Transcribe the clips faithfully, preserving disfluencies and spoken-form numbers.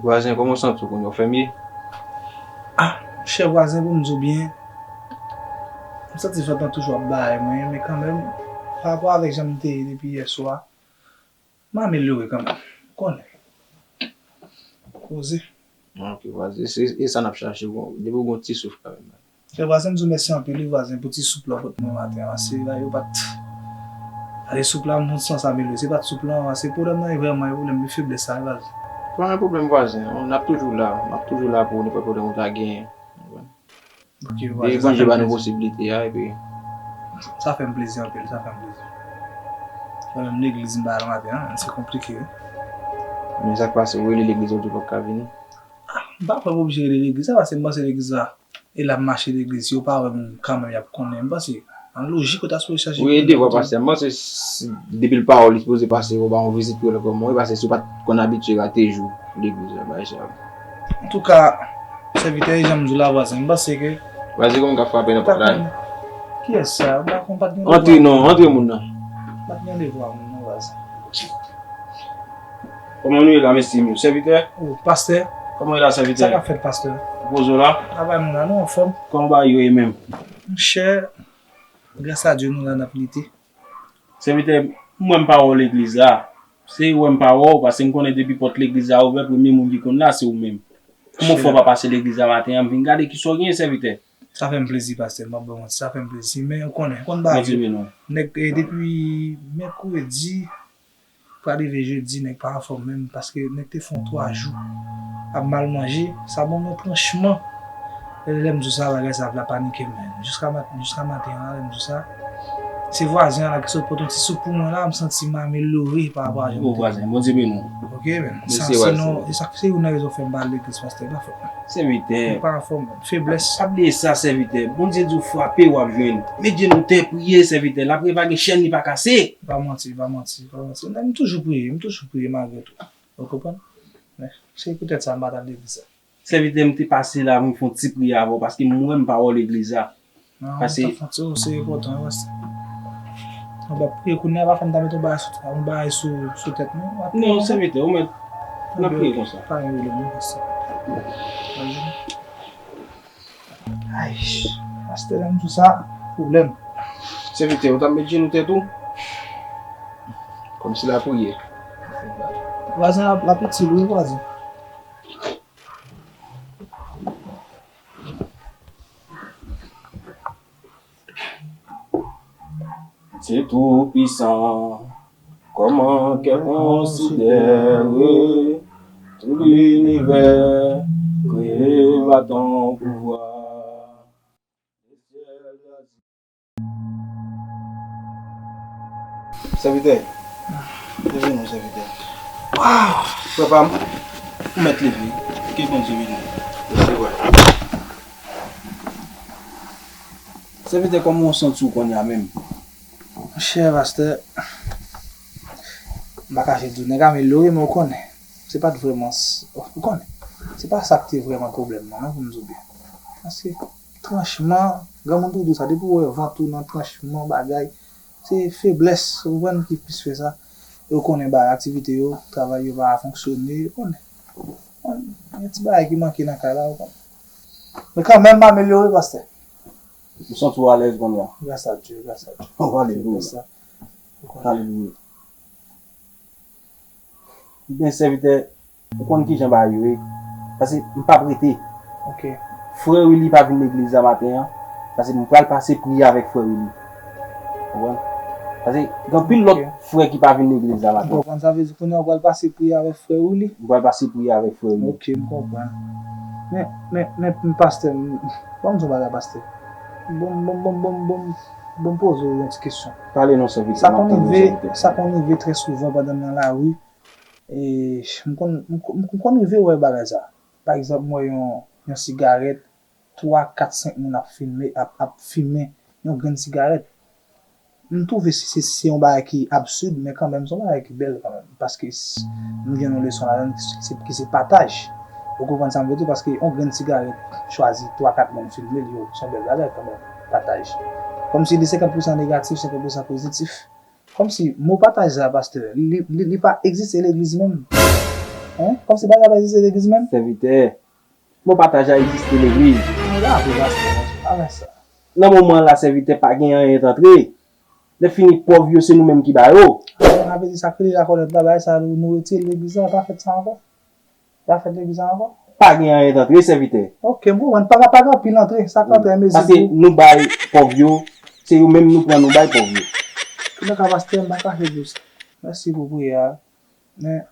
Vwazen, kòman w santi w kounye a, w fèmye? Ah, chè vwazen, pou m di w byen, m santi vant lan toujou ap bay mwen, men kanmenm, pa rapò avèk jan m te ye depi yè swa, m amelyore kanmenm. Ou konnen. Poze. Ah, ok, vwazen, se, e sa n ap chache, bon, depi w gen yon ti souf kanmenm. Chè vwazen, m di w mèsi anpil, wi, vwazen, pou ti soup la w pot mwen maten an. Se la, yo pa t. Gade soup la, m santi sa mele. Se pa t soup lan, se pwoblèm nan, e vrèman, e pwoblèm, e feblès sa, wi, vwazen. Pa gen pwoblèm, vwazen. N ap toujou la. N ap toujou la pou nenpòt pwoblèm ou ta genyen. Ok, vwazen, sa fè m plezi. Bondye ba nou posiblite a, epi. Sa fè m plezi anpil, sa fè m plezi. Mwen menm, legliz, m pa al maten an, se konplike, wi. Men sa k pase, ou rele legliz, ou di w p ap ka vini? Ah, m pa kwè m oblije rele legliz la, paske m panse legliz la, e l ap mache legliz, si yo pa wè m kanmenm, y ap konnen. M panse, an lojik, yo ta sipoze chache konnen. Wi, e devwa pastè. M panse si, depi l pawòl, li sipoze pase, yo ba yon vizit pou l kòman, wi, paske si w pa t konn abitye rate jou legliz la, bagay sa yo. Antouka, sèvitè, e jan m di w la, vwazen, m panse ke. Vwazen, kòman w ka frape nan pòt la? Kiyès sa? M pa konn, pa t gen devwa. Antre non, antre moun nan. Pa t gen devwa moun nan, vwazen. Kòman nou ye la, mesye m yo? Sèvitè? O, pastè. Kòman w ye la, sèvitè? Sa k ap fèt, pastè? Poze w la? Travay mwen la, nou anfòm? Kòman bagay yo ye menm? Monchè, gras a Dye, nou la, n ap lite. Sèvitè, m wè m pa wè w legliz la. Se wè m pa wè w, paske m konnen depi pòt legliz la ouvè, premye moun ki konn la, se ou menm. Kòman w fè w pa pase legliz la maten an? M vin gade kisa w genyen, sèvitè. Sa fè m plezi, pastè, m p ap ba w manti, sa fè m plezi. Men ou konnen, ou konn bagay yo. Bondye beni w. Nèg, eh, depi mèkredi, pral rive jedi, nèg pa anfòm menm, paske nèg te fè yon twa jou ap mal manje. Sa ban mwen franchman. Lè, lè m di w sa, bagay sa ap la panike m, men. Jiska mat-, jiska maten an, lè m di w sa. Se vwazen an la ki sot pote yon ti soup pou mwen la, m santi m amelyore pa rapò a jan m te ye. O vwazen, Bondye beni w. Ok, men. Mèsi, vwazen. Sa, se non, e sa, se youn nan rezon fè m pa al legliz, pastè, pa fòt mwen. Sèvitè. Mwen pa anfòm, feblès. Pa bliye sa, sèvitè. Bondye di w frape, w ap jwenn. Met jenou tè, priye, sèvitè. Lapriyè pa gen chèn, li pa kase. Pa manti, pa manti, pa manti. M toujou priye, m toujou priye malgre tou. Ou konprann? Men, se poutèt sa m pa t al legliz la. Sèvitè, m te pase la pou m fè yon ti priyè avè w, paske m wè m pa wè w legliz la. Non, m t ap fè yon ti, se enpòtan, wi, pastè. Mwen p ap priye kounye a, pa fè m ta met yon bagay sou, yon bagay sou, sou tèt mwen. Non, sèvitè, ou mèt, n ap priye konsa. Pa gen pwoblèm, non, pastè. Ay, pastè, lè m di w sa, pwoblèm. Sèvitè, ou t ap met jenou tèt ou? Kòmsi l ap priye. Vwazen, l ap, l ap itil, wi, vwazen. Dye Toupisan, kòman kè konsidere tout linivè kreye pa ton pouvwa. Sèvitè, leve non, sèvitè. Waw! Frè pa m, ou mèt leve. Ke Bondye beni w. Mèsi, frè. Sèvitè, kòman w santi w kounye a menm? Monchè, pastè, m pa kache di w, nèg amelyore, men ou konnen, se pa t vrèman s-, ou konnen, se pa sa k te vrèman pwoblèm nan, non, pou m di w byen. Paske, franchman, granmoun toujou di w sa, depi w wè vant ou nan franchman bagay, se feblès, ou konprann, ki plis fè sa. E ou konnen bagay, aktivite yo, travay yo pa fonksyone, ou konnen. Bon, gen ti bagay ki manke nan kay la, ou konnen. Men kanmenm, m amelyore, pastè. Ou santi w alèz kounye a? Gras a Dye, gras a Dye. Oh, alelouya. Alelouya. Ebyen, sèvitè, ou konn kijan bagay yo ye? Paske m p ap rete. Ok. Frè Willy pa vin legliz la maten an, paske m pral pase priyè avèk frè Willy. Ou konprann? Paske gen anpil lòt frè ki pa vin legliz la maten an. M konprann. Sa vle di kounye a ou pral pase priyè avèk frè Willy? M pral pase priyè avèk frè Willy. Ok, m konprann. Men, men, men, men pastè, m, ban m di w yon bagay, pastè. Bon, bon, bon, bon, bon, bon, poze w yon ti kesyon. Pale non, sèvitè. Sa konn rive, sa konn rive trè souvan pandan m nan lari. E, m konn, m konn, m konn rive wè bagay sa. Pa egzanp, m wè yon, yon sigarèt, twa, kat, senk moun ap fimen, ap, ap fimen yon grenn sigarèt. M twouve se, se, se yon bagay ki absid, men kanmenm, se yon bagay ki bèl kanmenm. Paske s-, nou jwenn yon leson ladan ki se, ki se pataj. Ou konprann sa m vle di w? Paske yon grenn sigarèt, chwazi twa, kat moun fimen l, yo, se yon bèl bagay kanmenm. Pataj. Kòmsi li senkant pousan negatif, senkant pousan pozitif. Kòmsi mo pataj sa, pastè, li, li, li pa egziste legliz menm. Hein? Kòmsi bagay la pa egziste legliz menm? Sèvitè, mo pataje a egziste legliz. Mwen pa vle pastè, non, se pa sa. Nan moman la, sèvitè, pa gen anyen k antre. Lè fini, pòv yo, se nou menm ki ba yo. Ah, sa vle di sa k rele lakòlèt la, bagay sa, nou, nou retire legliz la, pa fèt sa ankò. Pa fèt legliz la ankò. Pa gen anyen k antre, sèvitè. Ok, m konprann. Pa ka, pa gen anpil antre, sa k antre, mezi. Paske nou bay pòv yo, se yo menm nou pran, nou bay pòv yo. Antouka, pastè, m pa kache di w sa. Mèsi pou priyè a. Men,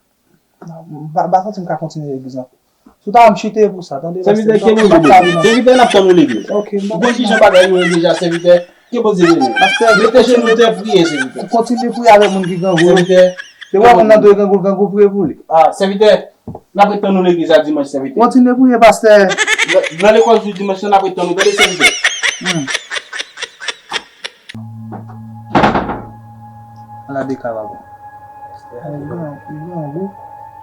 m pa, m pa santi m ka kontinye legliz ankò. Si w ta wè m chite pou sa, tande, pastè, m pa, m pa ka vin ankò. Sèvitè, n ap tann ou legliz. Ok, m pa. Ou konn kijan bagay yo ye deja, sèvitè? Ke Bondye beni w. Pastè, mete jenou w te priye, sèvitè. Kontinye priye avèk moun ki grangou yo. Sèvitè. Te wè moun nan dwe grangou, grangou priye pou li. Ah, sèvitè, n ap ret tann ou legliz la dimanch, sèvitè. Kontinye priye, pastè. Nan, nan lekòl jou dimanch lan, n ap ret tann ou, tande, sèvitè. Hmm. Ala de ka, papa. Li grangou, li grangou.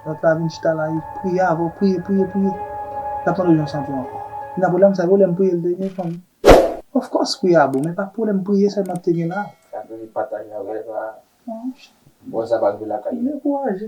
Lòt la vin chita la, li priye avè w, priye, priye, priye. L ap mande w yon santi ankò. Li nan pwoblèm sa, pwoblèm priye l te gen, fanmi. Of course, priye a bon, men pa pwoblèm priye sèlman te gen la. Sa vle di pataje avè l la. Bon, sa pa rive lakay li. Dekouraje.